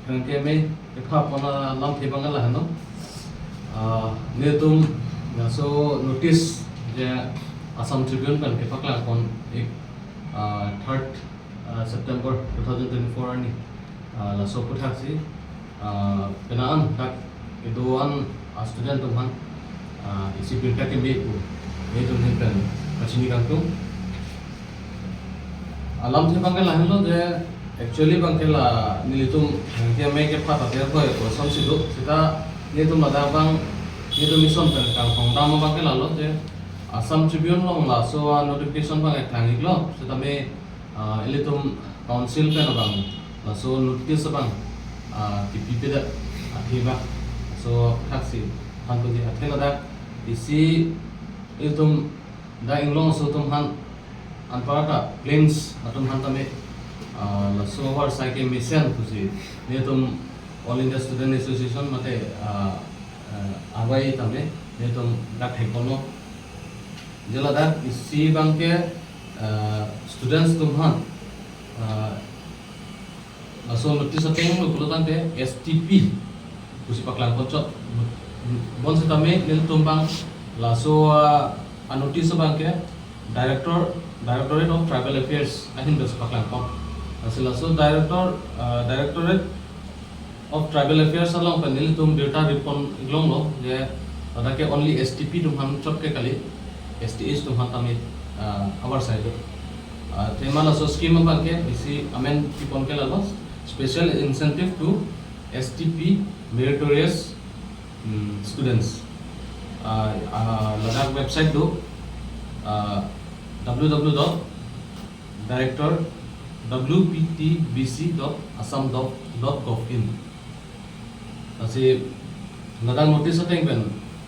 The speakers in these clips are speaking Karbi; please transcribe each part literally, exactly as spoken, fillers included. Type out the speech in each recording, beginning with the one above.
Kangke me epha pon alamthe abang ke lahenlo. Ah, netum laso notice je Assam Tribune pen kepaklang pon ik, ah, third, ah, September two thousand twenty-four arni, ah, laso aputhak si, ah, penang an dak kedo-an a student atum aphan, ah, isi birta keme pu netum ahin pen kachini kangtung. Alamthe abang ke lahenlo je, actually abang ke la nelitum kangke me kepha ta der koi ko son si do, seta netum ladak abang, netum ison pen kanghong dam abang ke lalo je, Assam Tribune along laso a notification abang eklang iklo, setame, ah, ilitum council pen abang laso notice abang, ah, kipipedet athe abang, laso aputhak si aphan puji athe ladak isi ilitum dak inglong aso atum aphan, anparta plains atum aphan tame, ah, laso avarsai ke mesen pusi netum All India Student Association mate, ah, ah, R Y A tame netum dak thekponlo. Je ladak isi abang ke, ah, students atum aphan, ah, laso notice ateng lo pulo tangte S T P pusi paklang ponchot. Bonsetame nelitum abang laso, ah, a notice abang ke Director, Directorate of Tribal Affairs ahin pusi paklang pon. Lasi laso Director, ah, Directorate of Tribal Affairs along pen nelitum birta ripon iklonglo je ladak ke only S T P atum aphan chot ke kali, S T H atum aphan tame, ah, avarsai do. Ah, tema laso scheme abang ke isi amen kipon ke lalo, special incentive to S T P meritorious, mm, students. Ah, ah, ladak website do, ah, W W W dot director W P T B C dot assam dot gov in. Lasi ladak notice ateng pen,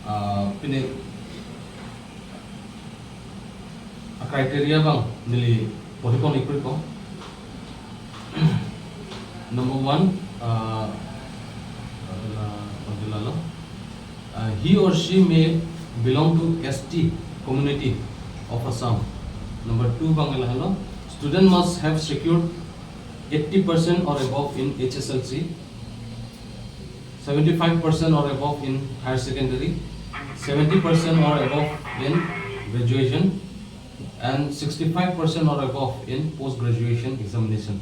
ah, pine a criteria abang neli porhi pon ikri ko. Number one, ah, ah, ah, he or she may belong to S T community of Assam. Number two abang lahenlo, student must have secured eighty percent or above in H S L C, seventy-five percent or above in higher secondary, seventy percent or above in graduation, and sixty-five percent or above in post-graduation examination.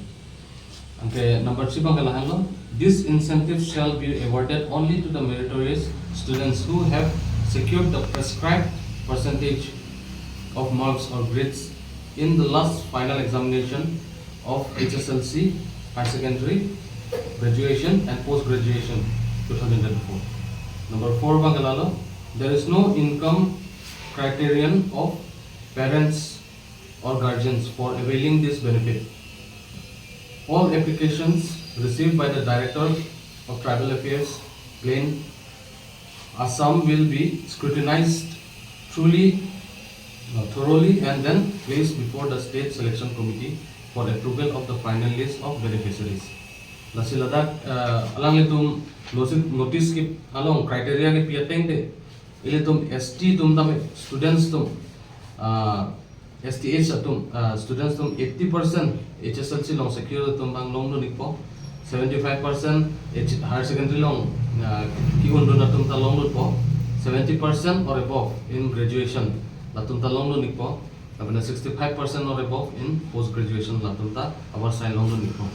Anke number three abang lahenlo, this incentive shall be awarded only to the meritorious students who have secured the prescribed percentage of marks or grades in the last final examination of H S L C, higher secondary, graduation and post-graduation two thousand twenty-four. Number four abang lalo, there is no income criterion of parents or guardians for availing this benefit. All applications received by the Director of Tribal Affairs, Plain Assam, will be scrutinized truly, uh, thoroughly and then placed before the State Selection Committee for approval of the final list of beneficiaries. Lasi ladak, uh, alanglitum notice, notice ke along criteria kepi ateng te, ilitum S T atum tame students atum, uh, S T H atum, ah, students atum eighty percent H S L C along secure atum abang longdun ikpo, seventy-five percent H-, higher secondary along, ah, ki-undun atum ta longdunpo, seventy percent or above in graduation latum ta longdun ikpo, lapen sixty-five percent or above in post graduation latum ta avarsai longdun ikpo.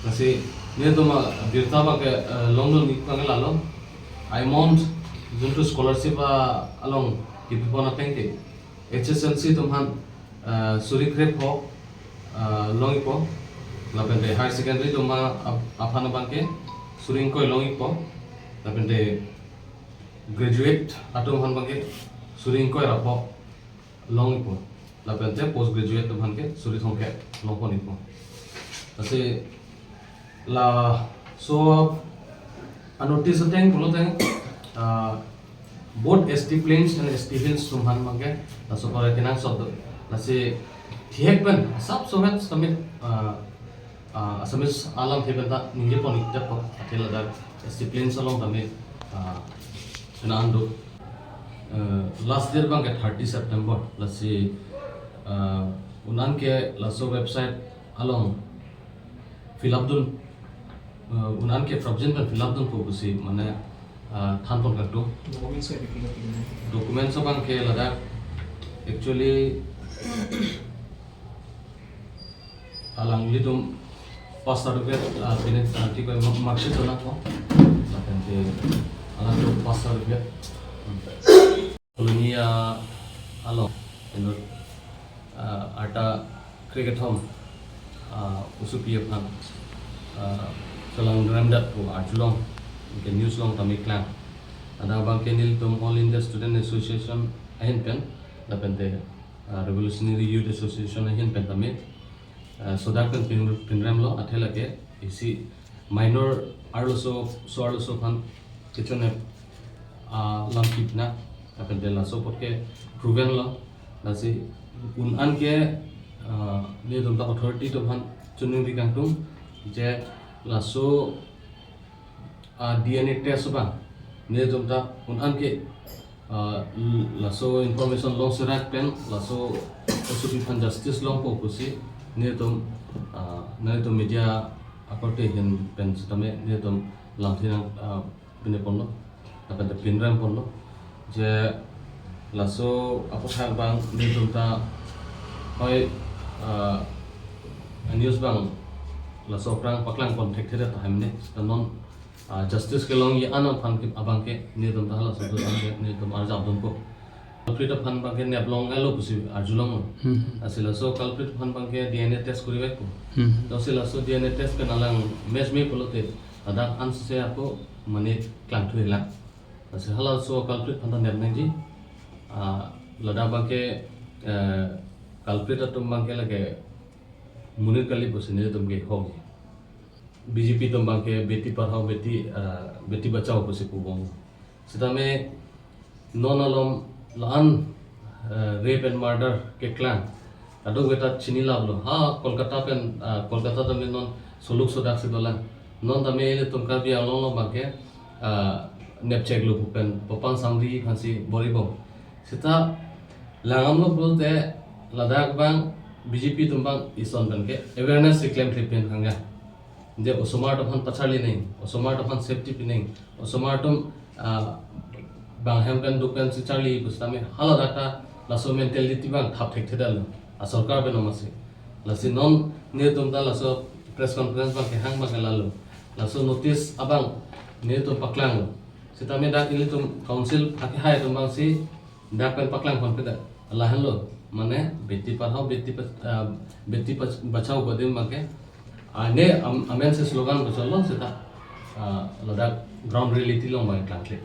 Lasi netum abirta abang ke, ah, longdun ik abang lalo, amount juntu scholarship, ah, along kipipon ateng ke H S L C atum aphan, ah, suri krepho, ah, long ikpo. Lapen te higher secondary atum a-, ap-, aphan abang ke suri ingkoi long ikpo. Lapen te graduate atum aphan abang ke suri ingkoi ra pho long ikpo. Lapen te post graduate atum aphan ke suri thomkep longpon ikpo. Lasi laso a notice ateng pulo teng, ah, both S T Plains and S T Hills atum aphan abang ke laso pore kenangsot do. Lasi thihek pen asap somet tame, ah, ah, Assamese alamthe pen ta ningje pon ik det po, athe ladak S T Plains along tame, ah, kena an do. Eh, last date abang ke thirty September. Lasi, ah, un-an ke laso website along fill up dun Uh, un-an ke prapjin pen fill up dunpo pusi mane, uh, thanpon kangtung. Documents ke bikin ke bikin. Documents abang ke ladak actually alanglitum pass certificate, uh, pine, uh, ti ko ma-, marksheet donangpo. Lapen ke alangtum pass certificate. Hmm. Colony, ah, along, inut, ah, arta krekethom, ah, osopi aphan, ah, chelang remdat pu arjulong, anke news along tame klang. Ladak abang ke nelitum All India Student Association ahin pen, lapen te, ah, Revolutionary Youth Association ahin pen tame, ah, sodak pen pin-, pinremlo, athe lake isi minor arloso, so arloso aphan kechonep, ah, lam kipna, lapen te laso apot ke proven lo, lasi un-an ke, ah, nelitum ta authority atum aphan choningri kangtung, je laso, ah, D N A test abang, nelitum ta un-an ke, ah, l-, laso information long serak pen, laso osopi aphan justice longpo pusi, nelitum, ah, nelitum media akorte ahin pen sitame, nelitum lamthe nang, ah, pineponlo, lapen te pinremponlo, je laso aputhak abang nelitum ta hoi, ah, news abang laso aphrang paklangpon thekthe tahai mene, ta non, ah, justice kelongji an aphan ke abang ke nelitum ta halaso abang ke nelitum arjap dunpo. Culprit aphan abang ke neplong elo pusi arjulong. Hmm. Lasi laso culprit aphan abang ke D N A test kurivekpo. Hmm. Lasi laso D N A test pen alang match me pulote ladak anse ako mane klangthulang. Lasi halaso culprit aphan ta nep nangji. Ah, ladak abang ke, eh, culprit atum abang ke lake monit kali pusi nelitum ke hokji. B J P atum abang ke beti padhao, beti, ah, beti bachao pusi pubom. Sitame non alom la-an, eh, rape and murder keklang. Kadokave ta chinilaplo. Ha, Kolkata pen, ah, Kolkata tame non soluk sodak si dolang. Non tame ilitum Karbi Anglong along abang ke, ah, nepcheklo pu pen papang samri aphansi bor-ibom. Seta langdamlo pulote ladak abang B J P atum abang ison pen ke awareness si klemkle pen hangga. Je osomar atum aphan pacharli nang, osomar atum aphan safety pi nang, osomar atum, ah, bang hem pen duk pensi charli pusitame haladak ta laso mentality abang thap thekthedetlo, asorkar pen amatsi. Lasi non nelitum ta laso press conference abang kehang abang ke lalo. Laso notice abang nelitum paklanglo. Sitame dak ilitum council akehai atum abangsi dak pen paklangponpedet. Lahenlo, mane beti padhao, beti bach-, ah, beti bach-, bachao adim abang ke. Ane am-, amen si slogan bacholong seta, ah, ladak ground reality along abang klangkle.